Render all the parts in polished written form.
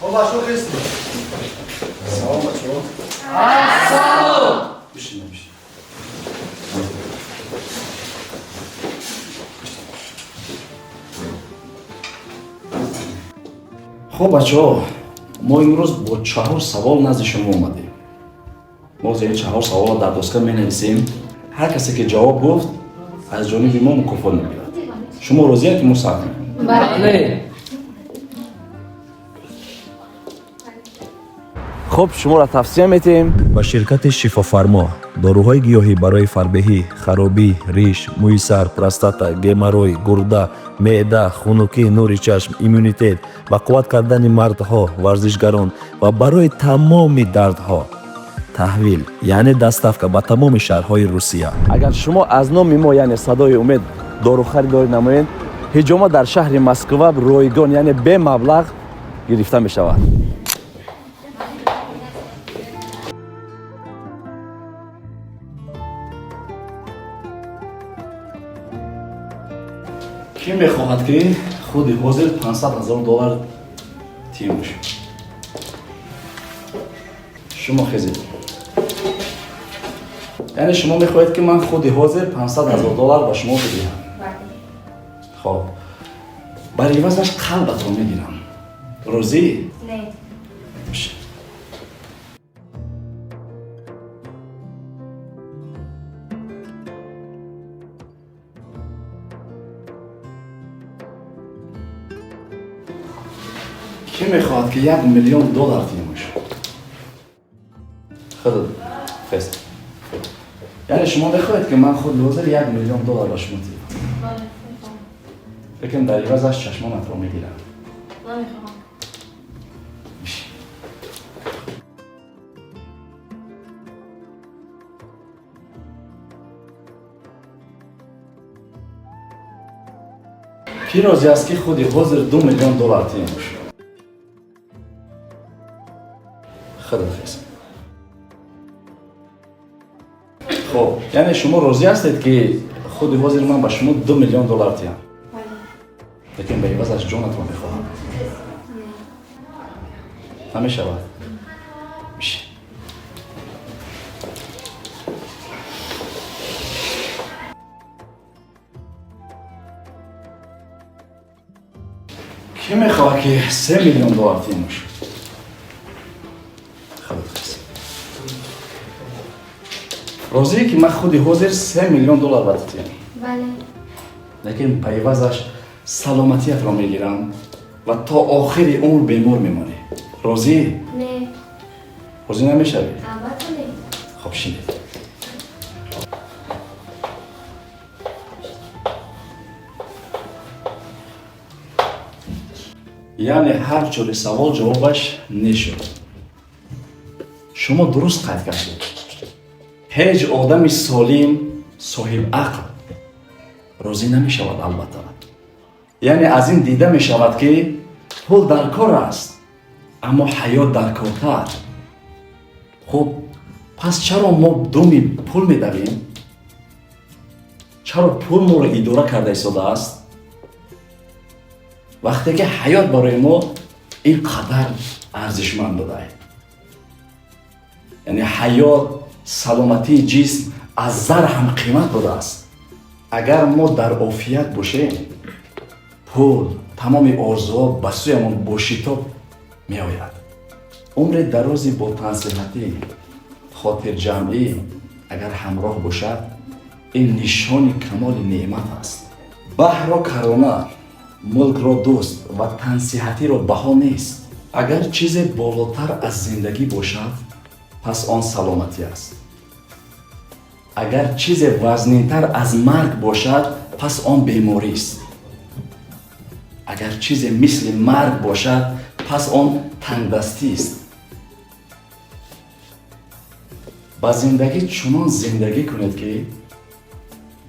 Хоб, бачаҳо, хестед. Салом, бачаҳо. Ассалом. Бишинед, бишинед. Хуб, бачаҳо, мо имрӯз бо чаҳор савол назди шумо омадем. Мо зери чаҳор саволро дар доска менависем. Ҳар касе ки ҷавоб гуфт, аз ҷониби мо мукофот мегирад. Шумо розиед, ки мо сар кунем? Бале. Хуб, шуморо тавсия метиҳем Ба ширкати «Шифофармо» доруҳои гиёҳӣ барои фарбеҳӣ, харобӣ, риш, мӯи сар, простата, геморрой, гурда, меъда, хунукӣ, нури чашм, иммунитет, ба қувват кардани мардҳо, варзишгарон ва барои тамоми дардҳо. Таҳвил, яъне доставка ба тамоми шаҳрҳои Русия. Агар шумо аз номи мо, яъне «Садои умед», дору харидорӣ намоед, ҳиҷома дар шаҳри Москва ройгон, яъне бемаблағ гирифта мешавад. Кӣ мехоҳад, ки худи ҳозир 500 ҳазор доллар тиём бошад? Шумо хезед. Яъне шумо мехоҳед, ки ман худи ҳозир 500 ҳазор доллар ба шумо бидиҳам? Хоб, бар ивазаш қалбатро мегирам. Розӣ? Не. Боша. Кӣ мехоҳад, ки 1 миллион доллар тиём бошад? Худат хест. Яъне шумо мехоҳед, ки ман худи ҳозир 1 миллион доллар ба шумо диҳам? Бале, мехоҳам. Лекин дар ивазаш чашмонатро мегирам. Намехоҳам. Бишин. Кӣ розӣ аст, ки худи ҳозир 2 миллион доллар тиём бошад? Худат хез. Хоб, яъне шумо розӣ ҳастед, ки худи ҳозир ман ба шумо 2 миллион доллар диҳам? Бале. Лекин ба ивазаш ҷонатро мехоҳам. Не. Намешавад. Бишин. Кӣ мехоҳад, ки 3 миллион доллар тиём бошад? Худат хез. Розие, ки ман худи ҳозир 3 миллион доллар ба ту диҳам? Бале. Лекин ба ивазаш саломатиятро мегирам ва то охири умр бемор мемонӣ. Розӣ? Не. Розӣ намешавӣ? Албатта, не. Хоб, шинед. Яъне ҳар чори савол ҷавобаш нешуд. Шумо дуруст қайд кардед: ҳеҷ одами солим, соҳиб ақл розӣ намешавад, албатта. Яъне аз ин дида мешавад, ки пул дар кор аст, аммо ҳаёт дар кортар. Хуб, пас чаро мо думи пул медавем? Чаро пул моро идора карда истодааст, вақте ки ҳаёт барои мо ин қадар арзишманд будааст? Яъне ҳаёт, саломатии ҷисм аз зар ҳам қимат будааст. Агар мо дар офият бошем, пул, тамоми орзуҳо ба сӯямон бо шитоб меояд. Умри дарози бо тансиҳатӣ, хотирҷамъӣ агар ҳамроҳ бошад, ин нишони камоли неъмат аст. Баҳрро карона, мулкро дӯст ва тансиҳатиро баҳо нест. Агар чизе болотар аз зиндагӣ бошад, пас он саломатӣ аст. Агар чизе вазнинтар аз марг бошад, пас он беморист. Агар чизе мисли марг бошад, пас он тангдастист. Ба зиндагӣ чунон зиндагӣ кунед, ки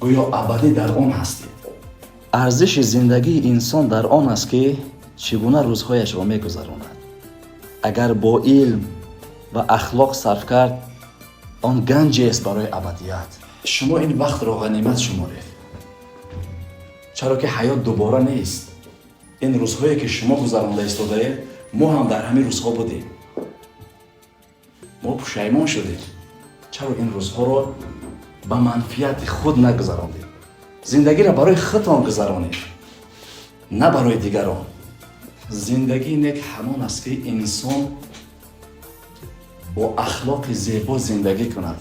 гӯё абадӣ дар он ҳастед. Арзиши зиндагии инсон дар он аст, ки чӣ гуна рӯзҳояшро мегузаронад. Агар бо илм ва ахлоқ сарф кард, он ганҷест барои абадият. Шумо ин вақтро ғанимат шуморед, чаро ки ҳаёт дубора нест. Ин рӯзҳое, ки шумо гузаронда истодаед. Мо ҳам дар ҳамин рӯзҳо будем, мо пушаймон шудем. Чаро ин рӯзҳоро ба манфиати худ нагузарондем? Зиндагиро барои худтон гузаронед, на барои дигарон. Зиндагии нек ҳамон аст, ки инсон бо ахлоқи зебо зиндагӣ кунад.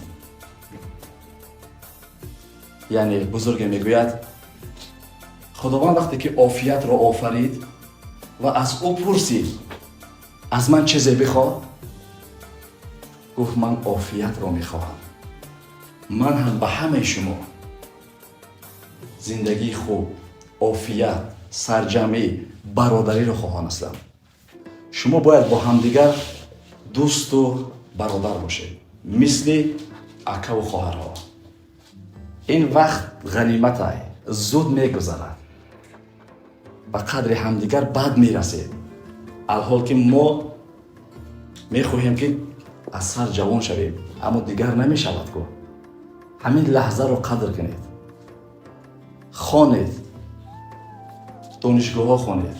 Яъне бузурге мегӯяд: Худованд вақте ки офиятро офарид ва аз ӯ пурсид: «Аз ман чизе бихоҳ», гуфт: «Ман офиятро мехоҳам». Ман ҳам ба ҳамаи шумо зиндагии хуб, офият, сарҷамъӣ, бародариро хоҳон ҳастам. Шумо бояд бо ҳамдигар дӯсту бародар бошед, мисли акаву хоҳарҳо. Ин вақт ғаниматай, зуд мегузарад. Ба қадри ҳамдигар бад мерасед, алҳол ки мо мехоҳем, ки аз сар ҷавон шавем, аммо дигар намешавад ку. Ҳамин лаҳзаро қадр кунед, хонед, донишгоҳҳо хонед,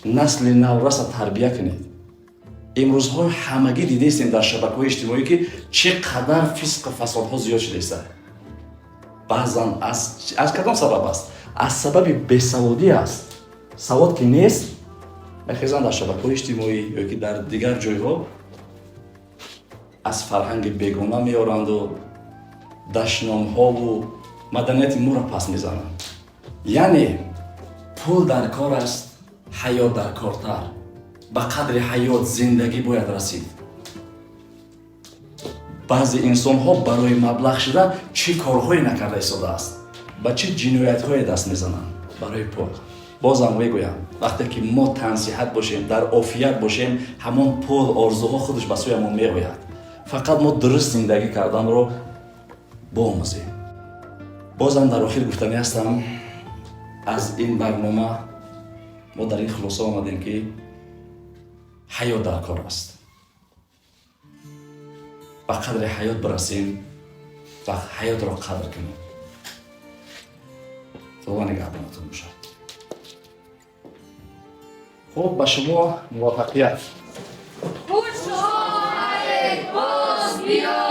насли навраса тарбия кунед. Имрӯзҳо ҳамагӣ дидестем дар шабакаҳои иҷтимоӣ, ки чӣ қадар фисқу фасодҳо зиёд шудааст. Баъзан аз кадом сабаб аст? Аз сабаби бесаводӣ аст. Савод ки нест, мехезанд, дар шабакаҳои иҷтимоӣ ё ки дар дигар ҷойҳо аз фарҳанги бегона меоранду дашномҳову маданияти моро пас мезананд. Яъне пул дар кор аст, ҳаёт дар кортар. Ба қадри ҳаёт, зиндагӣ бояд расид. Баъзе инсонҳо барои маблағ шуда чӣ корҳое накарда истодааст, ба чӣ ҷиноятҳое даст мезананд барои пул. Бозам мегӯям, вақте ки мо тансиҳат бошем, дар офият бошем, ҳамон пул, орзуҳо худаш ба сӯямон меояд. Фақат мо дуруст зиндагӣ карданро боомӯзем. Бозам дар охир гуфтанӣ ҳастам: аз ин барнома мо дар ин хулоса омадем, ки ҳаёт дар кор аст. Ба қадри ҳаёт бирасем ва ҳаётро қадр кунем. Худо нигаҳбонатон бошад. Хуб, ба шумо муваффақият. Хуш омадед, боз биёед.